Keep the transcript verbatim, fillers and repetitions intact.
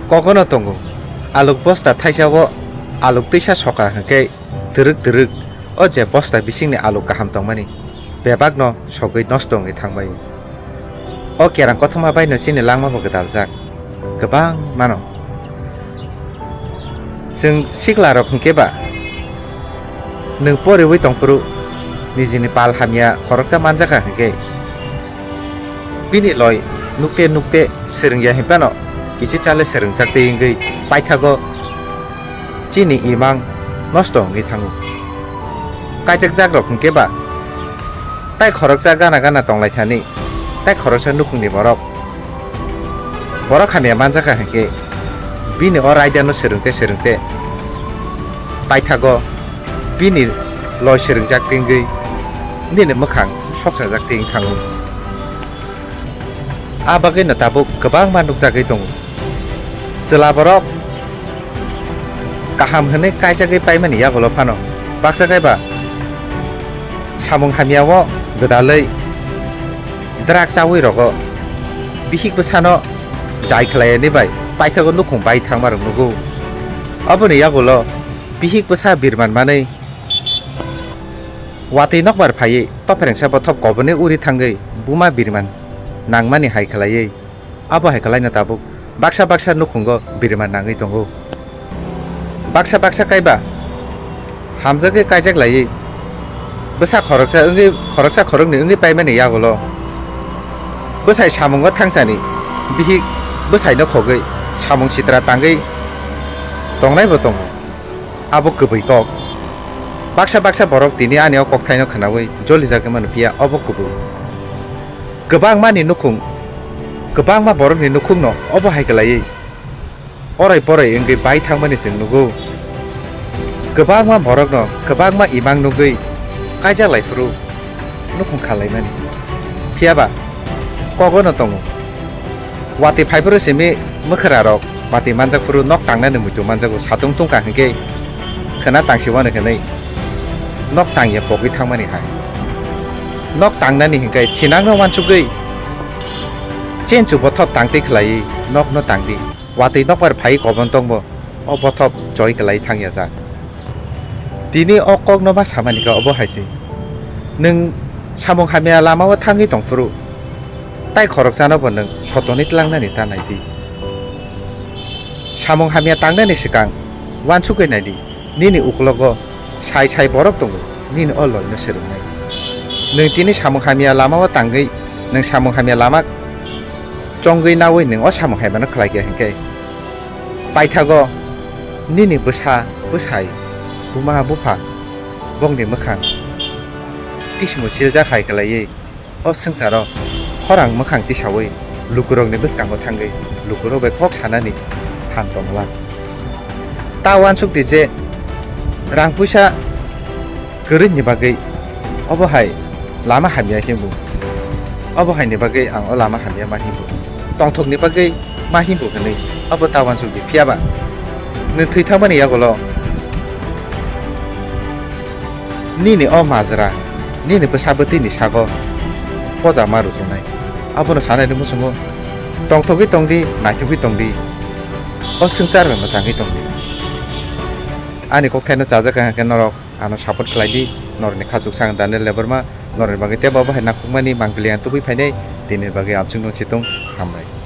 Kogono tongo, aluk bosta thaisao aluk twisa soka hwnkhe twrwk twrwk o je bosta bisingni aluk kaham tongmani bebakno sogwi nosto wngwi thangbai. O kerang kothoma baino chini langmabo gwdaljak kwbangmano. Chwng siklarok hwnkhe ba nwng poriwi tongphuru nijini pal hamya khoroksa manjakha hwnkhe, bini loi nukte nukte swrwngya hinphano kichi chale swrwngjak tei wngwi paithago chini imang nosto wngwi thango. Kaijakjakrok hwnkhe ba tai khoroksa gana gana tonglaithani, tai khoroksa nukhungni borok. Borok hamya manjakha hwnkhe bini o raidano swrwngte swrwngte paithago bini loi swrwngjak tei wngwi nini mwkhang sokchajak tei wng thango. A bagwino tabuk kwbangma nukjagwi tongo. Chwla borok kaham hwnwi kaijagwi paimani yagulo phano baksa kaiba samung hamya-o gwdalwi drug chawi rogo bihik bwsano jai khlaiyani bai paithago nukhung bai thangmarok nugo. Aboni yagulo bihik bwsa birman manwi watwi nokbar phaiwi topherengsa bothop kobonwi uri thangwi buma birman nangmani hai khlaiwi. Abo hai khlaino tabuk baksa baksa nukhungo birman nangwi tongo. Baksa baksa kaiba hamjagwi kaijak laiwi bwsa khoroksa wngwi, khoroksa khoroknwi wngwi paimani yagulo bwsai samungo thangsani bihik bwsaino khogwi samung sitra tangwi tongnaibo tongo. Abo kwbwi kok. Baksa baksa borok tini ani o kokthaino khwnawi jolijagwi mano, phiya obo kubui. Kwbangmani nukhung, kwbangma borokni nukhungno obo hai kwlaiwi orai porai wngwi bai thangmani chwng nugo. Kwbangma borokno kwbangma imang nugwi kaijak lai phuru nukhung kha laimani. Phiyaba kogono tongo. Watwi phai phuru simi mwkhwrarok watwi manjak phuru nok tangnani muitu manjago, satung tungkha hwnkhe khwna tangsi uanw hwnwi nok tangya pogwi thangmani hai. Nok tangnani hwnkhe thinangno uansugwi chenchu bothop tangtwi khlaiwi nokno tangdi. Watwi nokbar phaiwi kobon tongbo o bothop choi kwlai thangyajak. Tini o kokno ma samani khe obo hai se. Nwng samung hamya lama-o thangwi tong phuru, tai khoroksano bo nwng sotoni tlangnani ta nai di. Samung hamya tangnani swkang uansugwi nai di, nini uklogo sai sai borok tongo, nini o loino swrwngnai. Nwng tini samung hamya lama-o tangwi, nwng samung hamya lama chongwi naui nwng o samung hamyano khlai kha hwnkhe, paithago nini bwsa, bwsai, buma, bupha, bongni mwkhang tismu siljak hai kwlaiwi o swngcharo khorang mwkhang tisaui lukurokni bwskango thangwi lukurok bai kok sanani phan tongla. Ta uansuk di je rang puisa kwrwini bagwi obo hai lama hamya himbu. Obo haini bagwi ang o lama hamya ma himbu. Tongthokni bagwi ma himbu hwnwi obo ta uansuk di. Phiyaba nwng thwi thangmani yagulo nini o majra, nini bwsa bwtwini sago poja ma rwchungnai. Abono sanani muchungo tongthogwi tongdi, naithogwi tongdi, o swngchar bai mwchangwi tongdi. Ani kokthaino chajak kha hwnkhe norok ano support khlai di, norokni khachuksa ang Daniel Debbarma, norokni bagwi teibo bo hai nangkukmani mangpili ang tubui phainai, tini bagwi amchwngno chitung hambai.